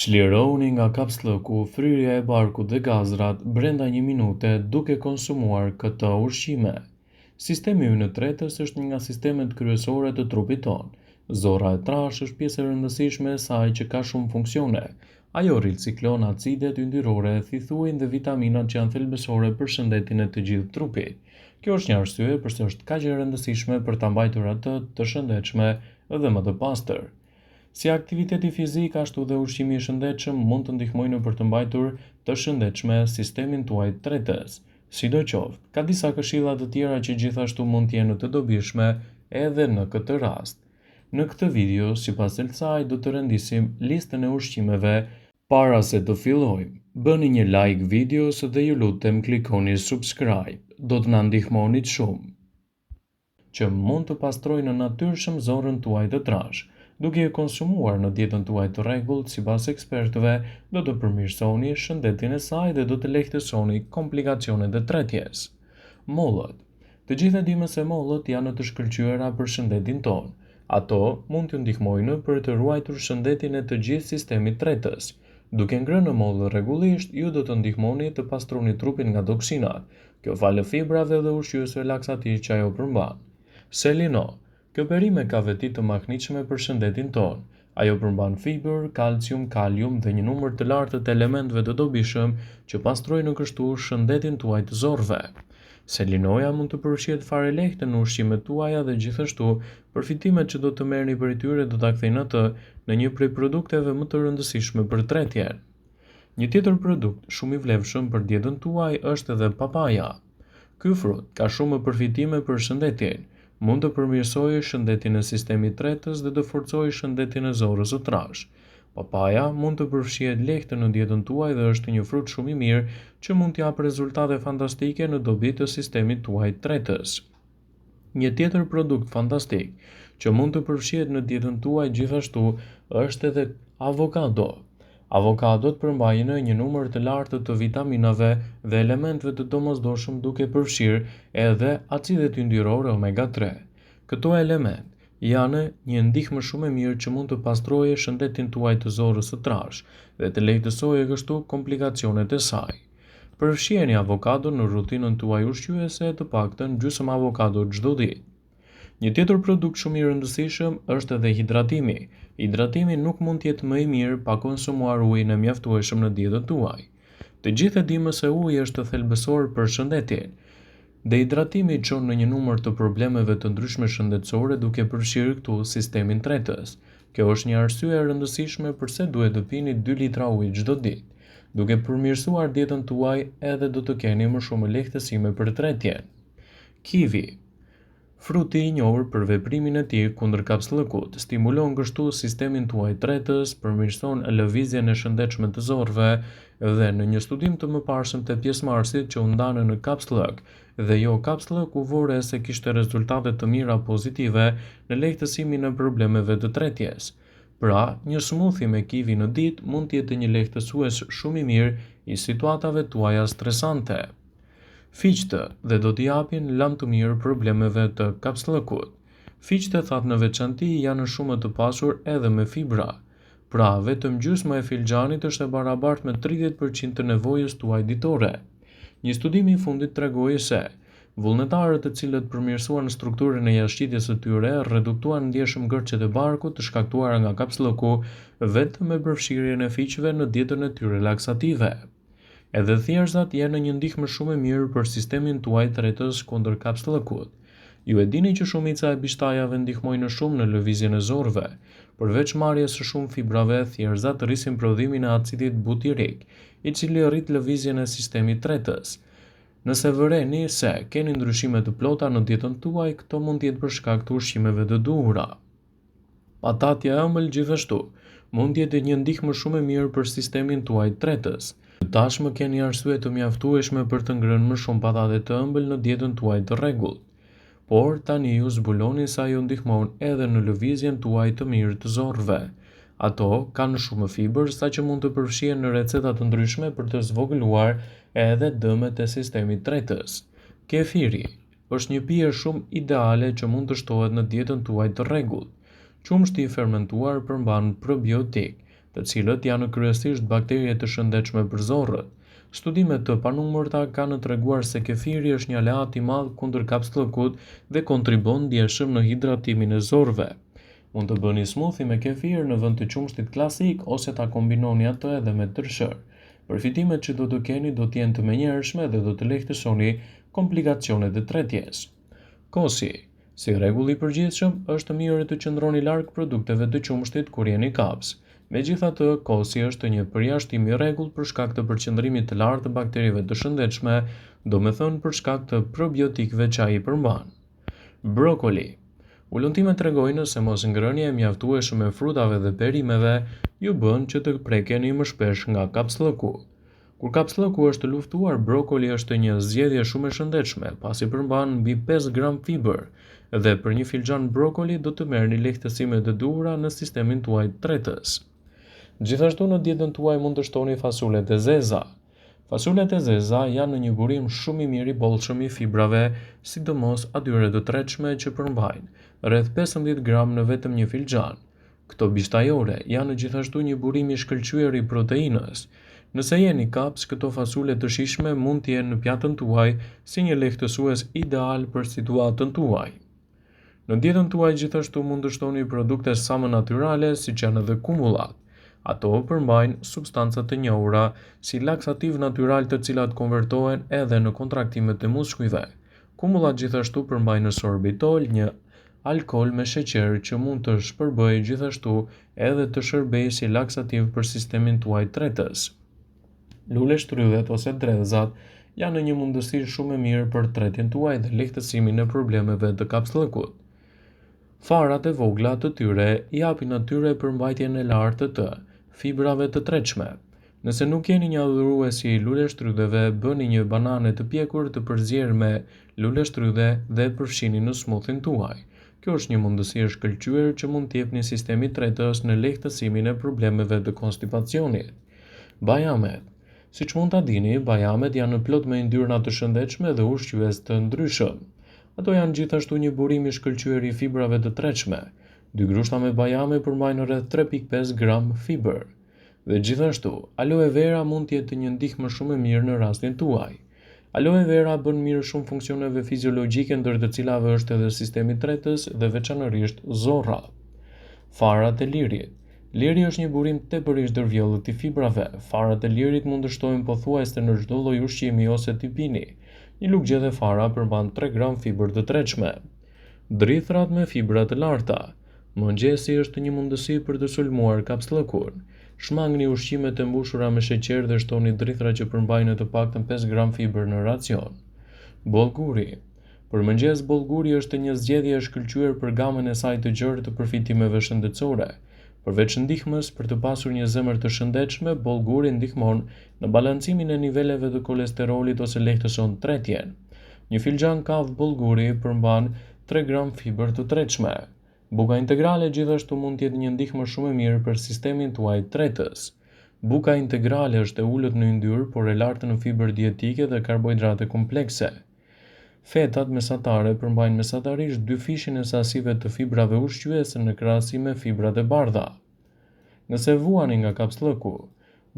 Çlirohuni nga kapsllëku, fryrja e barkut dhe gazrat brenda një minute duke konsumuar këto ushqime. Sistemi ynë tretës është një nga sistemet kryesore të trupit tonë. Zorra e trashë është pjesë e rëndësishme e saj që ka shumë funksione. Ajo riciklon acidet yndyrore, thith ujin dhe vitaminat që janë thelbësore për shëndetin e të gjithë trupit. Kjo është një arsye përse është kaq e rëndësishme për ta mbajtur atë të shëndetshme dhe më të pastër. Si aktiviteti fizik ashtu dhe ushqimi i shëndetshëm mund të ndihmojnë për të mbajtur të shëndetshme sistemin tuaj tretës. Sidoqoftë, ka disa këshilla të tjera që gjithashtu mund të jenë të dobishme edhe në këtë rast. Në këtë video, sipas Elsaj, do të rendisim listën e ushqimeve Para se të fillojmë, bëni një like videos dhe ju lutem klikoni subscribe, do të na ndihmonit shumë. që mund të pastrojnë natyrshëm zorrën tuaj të trashë. Duke e konsumuar në dietën tuaj të rregullt, sipas ekspertëve, do të përmirësoni shëndetin e saj dhe do të lehtësoni komplikacionet e tretjes. Mollët. Të gjithë e dimë se mollët janë të shkëlqyera për shëndetin tonë. Ato mund t'ju ndihmojnë për të ruajtur shëndetin e të gjithë sistemit tretës. Duke ngrënë mollë rregullisht, ju do të ndihmoni të pastroni trupin nga toksinat, Kjo falë fibrave dhe ushqyesve laksativë që ajo përmban. Selino. Kjo perime ka veti të mahnitshme për shëndetin tonë. Ajo përmban fibër, kalcium, kalium dhe një numër të lartë të elementëve të dobishëm që pastrojnë kështu shëndetin tuaj të zorrëve. Selinoja mund të përfshihet fare lehtë në ushqimet tuaja dhe gjithashtu përfitimet që do të merrni prej tyre do ta kthejnë atë në një prej produkteve më të rëndësishme për tretjen. Një tjetër produkt shumë i vlefshëm për dietën tuaj është edhe papaja. Ky frut ka shumë përfitime për shëndetin. Mund të përmirësojë shëndetin e sistemit tretës dhe të forcojë shëndetin e zorrës së trashë. Papaja mund të përfshihet lehtë në dietën tuaj dhe është një frut shumë i mirë që mund të japë rezultate fantastike në dobi të sistemit tuaj tretës. Një tjetër produkt fantastik që mund të përfshihet në dietën tuaj gjithashtu është edhe avokado. Avokadot përmbajnë një numër të lartë të vitaminave dhe elementëve të domosdoshëm duke përfshirë edhe acidet yndyrore omega 3. Këto elementë janë një ndihmë shumë e mirë që mund të pastrojë shëndetin tuaj të zorrës së trashë dhe të lehtësojë kështu komplikacionet e saj. Përfshijeni avokadon në rutinën tuaj ushqyese të paktën gjysmë avokado çdo ditë. Një tjetër produkt shumë i rëndësishëm është edhe hidratimi. Hidratimi nuk mund të jetë më i mirë pa konsumuar ujin e mjaftueshëm në dietën tuaj. Të gjithë e dimë se uji është thelbësor për shëndetin. Dehidratimi çon në një numër të problemeve të ndryshme shëndetësore duke përfshirë këtu sistemin tretës. Kjo është një arsye e rëndësishme përse duhet të pini 2 litra ujë çdo ditë. Duke përmirësuar dietën tuaj edhe do të keni më shumë lehtësime për tretjen. Kivi. Fruti i njohur për veprimin e tij kundër kapsllëkut, stimulon kështu sistemin tuaj tretës, përmirëson lëvizjen e shëndetshme të zorrëve dhe në një studim të mëparshëm te pjesëmarrësit që u ndanë në kapsllëk dhe jo kapsllëk u vu re se kishte rezultate të mira pozitive në lehtësimin e problemeve të tretjes. Pra, një smoothie me kivi në ditë mund të jetë një lehtësues shumë i mirë i situatave tuaja stresante. Fiqtë dhe do t'i japin lamtumirë problemeve të kapsllëkut. Fiqtë e thatë në veçanti janë shumë të pasur edhe me fibra. Pra, vetëm gjysma e filxhanit është e barabartë me 30% të nevojës tuaj ditore. Një studim i fundit tregoi se vullnetarët të cilët përmirësuan strukturën e jashtëqitjes së tyre reduktuan ndjeshëm ngërçet e barkut të shkaktuara nga kapsllëku vetëm me përfshirjen e fiqve në dietën e tyre laksative. Edhe thjerrëzat janë një ndihmë shumë e mirë për sistemin tuaj tretës kundër kapsllëkut. Ju e dini që shumica e bishtajave ndihmojnë shumë në lëvizjen e zorrëve. Përveç marrjes së shumë fibrave, thjerrëzat rrisin prodhimin e acidit butirik, i cili rrit lëvizjen e sistemit tretës. Nëse vëreni se keni ndryshime të plota në dietën tuaj, këto mund të jetë për shkak të ushqimeve të duhura. Patatja e ëmbël gjithashtu mund të jetë një ndihmë shumë e mirë për sistemin tuaj tretës. Ju tashmë keni arsye të mjaftueshme për të ngrënë më shumë patate të ëmbël në dietën tuaj të rregullt. Por tani ju zbuloni se ajo ndihmon edhe në lëvizjen tuaj të mirë të zorrëve. Ato kanë shumë fibër saqë mund të përfshihen në receta të ndryshme për të zvogëluar edhe dëmet e sistemit tretës. Kefiri Është një pije shumë ideale që mund të shtohet në dietën tuaj të rregullt. Qumështi i fermentuar përmban probiotikë. të cilët janë kryesisht bakterie të shëndetshme për zorrët. Studime të panumërta kanë treguar se kefiri është një aleat i madh kundër kapsllëkut dhe kontribuon ndjeshëm në hidratimin e zorrëve. Mund të bëni smoothie me kefir në vend të qumështit klasik ose ta kombinoni atë edhe me tërshërë. Përfitimet që do të keni do të jenë të menjëhershme dhe do të lehtësoni komplikacionet e tretjes. Kosi. Si rregull i përgjithshëm, është mirë të qëndroni larg produkteve të qumështit kur jeni kabz. Megjithatë, kosi është një përjashtim i rregullt për shkak të përqendrimit të lartë të bakterieve të shëndetshme, domethënë për shkak të probiotikëve që ai përmban. Brokoli. Hulumtimet tregojnë se mosngrënia e mjaftueshme e frutave dhe perimeve ju bën që të prekeni më shpesh nga kapsllëku. Kur kapsllëku është luftuar, brokoli është një zgjedhje shumë e shëndetshme, pasi përmban mbi 5 gram fibër dhe për një filxhan brokoli do të merrni lehtësimet e duhura në sistemin tuaj tretës. Gjithashtu në dietën tuaj mund të shtoni fasulet e zeza. Fasulet e zeza janë një burim shumë i mirë i bollshëm i fibrave, sidomos atyre të tretshme që përmbajnë rreth 15 gram në vetëm një filxhan. Këto bishtajore janë gjithashtu një burim i shkëlqyer i proteinës. Nëse jeni kabz, këto fasule të shijshme mund të jenë në pjatën tuaj si një lehtësues ideal për situatën tuaj. Në dietën tuaj gjithashtu mund të shtoni produkte sa më natyrale, siç janë edhe kumbullat. Ato përmbajnë substanca të njohura si laksativë natyralë të cilat konvertohen edhe në kontraktimet e muskujve. Kumbullat gjithashtu përmbajnë sorbitol, një alkool me sheqer që mund të shpërbëjë gjithashtu edhe të shërbejë si laksativ për sistemin tuaj tretës. Luleshtrydhet ose dredhzat janë një mundësi shumë e mirë për tretjen tuaj dhe lehtësimin e problemeve të kapsllëkut. Farat e vogla të tyre i japin atyre përmbajtjen e lartë të fibrave të tretshme. Nëse nuk jeni një adhurues i luleshtrydheve, bëni një banane të pjekur të përzier me luleshtrydhe dhe e përfshini në smoothie-n tuaj. Kjo është një mundësi e shkëlqyer që mund t'i jepni sistemit tretës në lehtësimin e problemeve të konstipacionit. Bajamet. Siç mund ta dini, bajamet janë plot me yndyrna të shëndetshme dhe ushqyes të ndryshëm. Ato janë gjithashtu një burim i shkëlqyer i fibrave të tretshme. Dy grushta me bajame përmbajnë rreth 3.5 gram fibër. Dhe gjithashtu, aloe vera mund të jetë një ndihmë shumë e mirë në rastin tuaj. Aloe vera bën mirë shumë funksioneve fiziologjike ndër të cilave është edhe sistemi tretës dhe veçanërisht zorra. Farat e lirit. Liri është një burim tepërisht ndërvjellët i fibrave. Farat e lirit mund të shtohen pothuajse në çdo lloj ushqimi ose t'i pini. Një lugë gjethe fara përmban 3 gram fibër të tretshme. Drithërat me fibra të larta. Mëngjesi është një mundësi për të sulmuar kapsllëkun. Shmangni ushqimet e mbushura me sheqer dhe shtoni drithëra që përmbajnë të paktën 5 gram fibër në racion. Bollguri. Për mëngjes, bollguri është një zgjedhje e shkëlqyer për gamën e saj të gjerë të përfitimeve shëndetësore. Përveç ndihmës për të pasur një zemër të shëndetshme, bollguri ndihmon në balancimin e niveleve të kolesterolit ose lehtëson tretjen. Një filxhan kafë bollguri përmban 3 gram fibër të tretshme. Buka integrale gjithashtu mund të jetë një ndihmë shumë e mirë për sistemin tuaj tretës. Buka integrale është e ulët në yndyrë, por e lartë në fibër dietike dhe karbohidrate komplekse. Fetat mesatare përmbajnë mesatarisht dyfishin e sasive të fibrave ushqyese në krahasim me fibrat e bardha. Nëse vuani nga kapsllëku,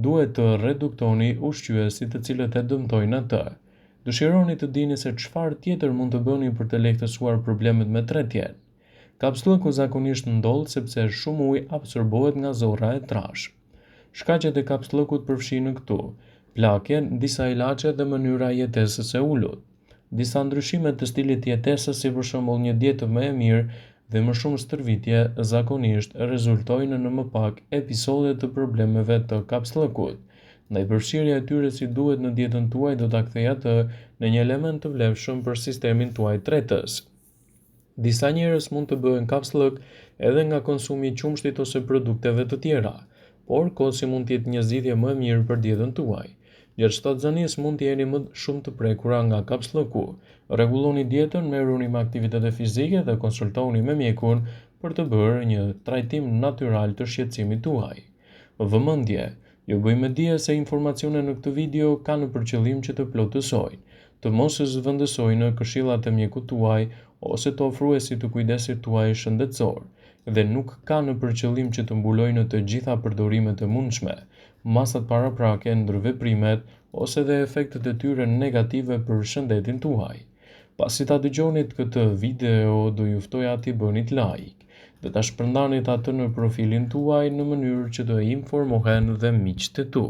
duhet të reduktoni ushqyesit të cilët e dëmtojnë atë. Dëshironi të dini se çfarë tjetër mund të bëni për të lehtësuar problemet me tretjen. Kapsllëku zakonisht ndodh sepse shumë ujë absorbohet nga zorra e trashë. Shkaqet e kapsllëkut përfshijnë këtu plakjen, disa ilaçe dhe mënyra e jetesës e ulët. Disa ndryshime të stilit të jetesës, si për shembull një dietë më e mirë dhe më shumë stërvitje, zakonisht rezultojnë në më pak episode të problemeve të kapsllëkut. Ndaj përfshirja e tyre si duhet në dietën tuaj do ta kthejë atë në një element të vlefshëm për sistemin tuaj tretës. Disa njerëz mund të bëhen kapsllëk edhe nga konsumi i qumështit ose produkteve të tjera, por kosi mund të jetë një zgjidhje më e mirë për dietën tuaj. Gjatë shtatzanisë mund të jeni më shumë të prekura nga kapsllëku. Rregulloni dietën, merruni me aktivitete fizike dhe konsultohuni me mjekun për të bërë një trajtim natyral të shqetësimit tuaj. Vëmendje! Ju bëj me dije se informacionet në këtë video kanë për qëllim që të plotësojnë, të mos zëvendësojnë këshillat e mjekut tuaj ose të ofruesit të kujdesit tuaj shëndetësor. dhe nuk kanë për qëllim që të mbulojnë të gjitha përdorimet e mundshme, masat paraprake, ndërveprimet ose dhe efektet e tyre negative për shëndetin tuaj. Pasi ta dëgjonit këtë video, do ju ftoja t'i bënit like dhe ta shpërndanit atë në profilin tuaj në mënyrë që të informohen dhe miqtë tu.